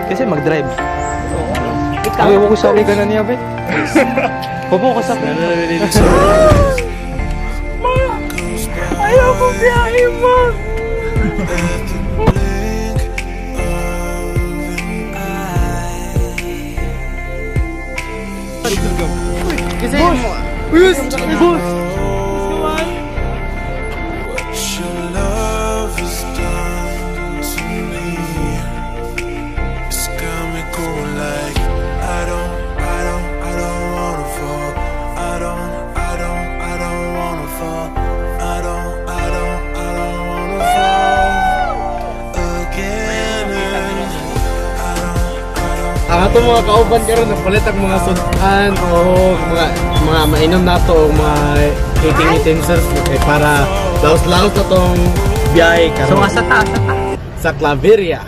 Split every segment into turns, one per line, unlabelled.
Kasi mag-drive. Ikaw. Uy, ko sabi ka na niya, be. Bobo ko sa Ayaw ko biyahe mo.
Kasi mo. Bus! Bus!
What your love has done to me, it's got me going like I don't, I don't, I don't wanna fall. I don't, I don't, I don't wanna fall. I don't, I don't, I don't wanna fall again. And I don't, I don't.
Ang ato mga kauban karon nagpalit ang mga sudan o mga mainom nato o mga eating utensils kay para laos-laos na tong biyahe karon.
So, asa ta, asa ta.
Sa Claveria.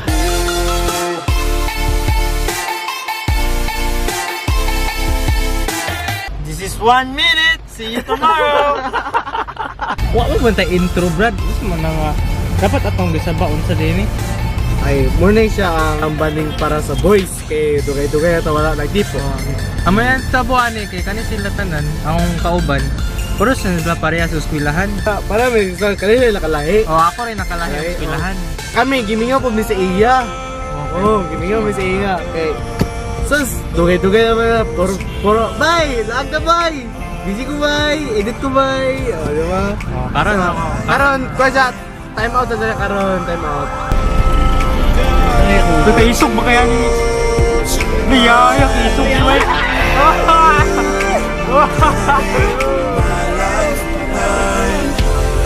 This is 1 minute. See you tomorrow. Wa mo man tay intro, Brad. Isa man na nga. Dapat atong gisabaon sa dini.
Ay, muna siya ang banding para sa boys kay dugay-dugay ato wala nagtipo.
Amayan sa buwan eh, kay kani sila tanan, akong kauban. Pero sa sila pareha sa eskwelahan.
Para may sa kanila nakalahi.
O ako rin nakalahi sa
Ay,
eskwelahan.
Kami gimingaw po mi sa iya. Oo, gimingaw mi sa iya kay sus dugay-dugay naman na puro, puro bye, laag na bye. Busy ko bye, edit ko bye. O, di ba?
Oh, karon
So, karon, kuha siya, time out na siya karon, time out.
Kakaisog ba kaya ni Niyaya isog ba?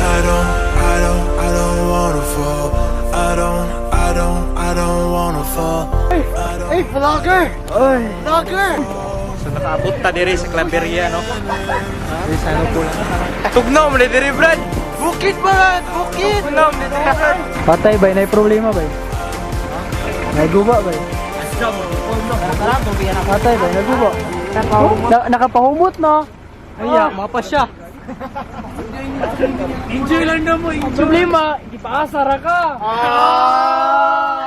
I don't, I don't, I don't wanna fall. I don't, I don't, I don't wanna fall. I don't.
Hey, vlogger! Oy, vlogger!
So nakaabot ta diri sa Claveria, no? Diri sa ano po lang. Tugnaw mo diri, Brad.
Bukid ba? Bukid!
Tugnaw mo diri, Brad. Patay bay, nay problema bay. Naguba bay. Patay bay, naguba. Nakapahumot no. Ay, mapa siya. Enjoy lang na mo, enjoy. Problema, ipaasa ra ka.
Ah!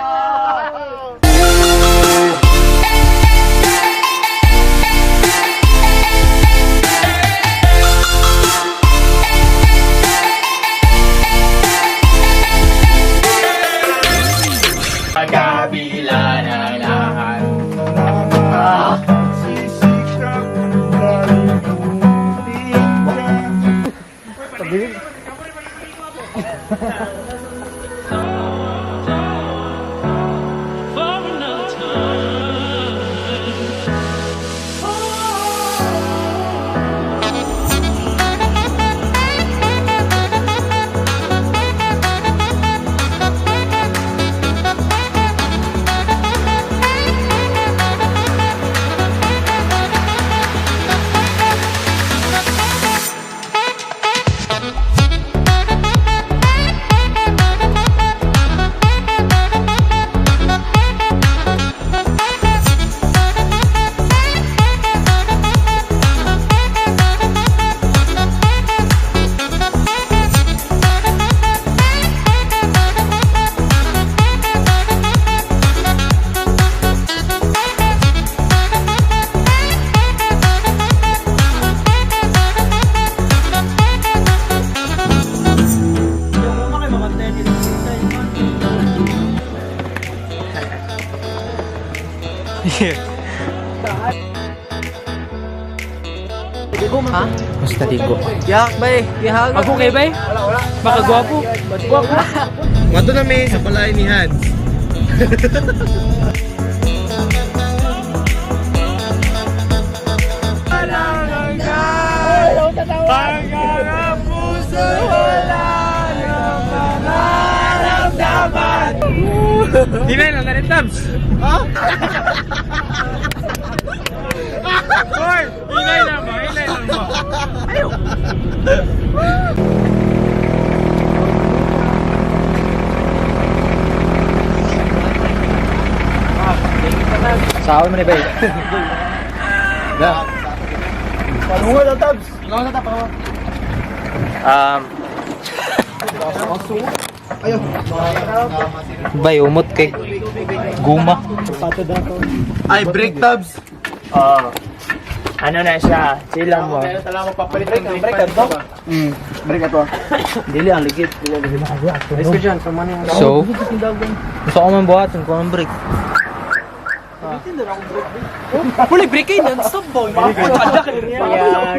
Basta digo.
Yak, bay! Yahag!
Ako kay bay? Baka gwapo. Gwapo.
Mato na mi sa balay ni Hans.
Hinay lang na rin, Tabs. Ha? Hoy, hinay lang ba? Hinay lang ba? Ayaw. Saan mo ni bay? Da.
Palungan na, Tabs! Palungan na, Tabs!
Bay, umot kay guma.
Ay, break tabs.
Oh. Ano na siya? Chill lang mo.
Dili ang ligit.
So, gusto ko man buhaton ko ang break.
Huli, break kayo, non-stop ba?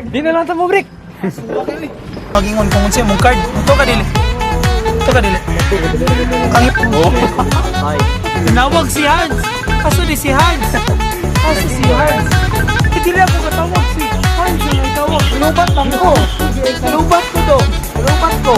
Di na lang mo break.
Magingon kung unsa mong card. Ito ka dili. Ito ka dili. Kang Tinawag si Hans. Kaso di si Hans. Kaso si Hans. Eh, dili ako katawag si Hans ang tawag. Lubat lang ko. Lubat ko do. Lubat ko.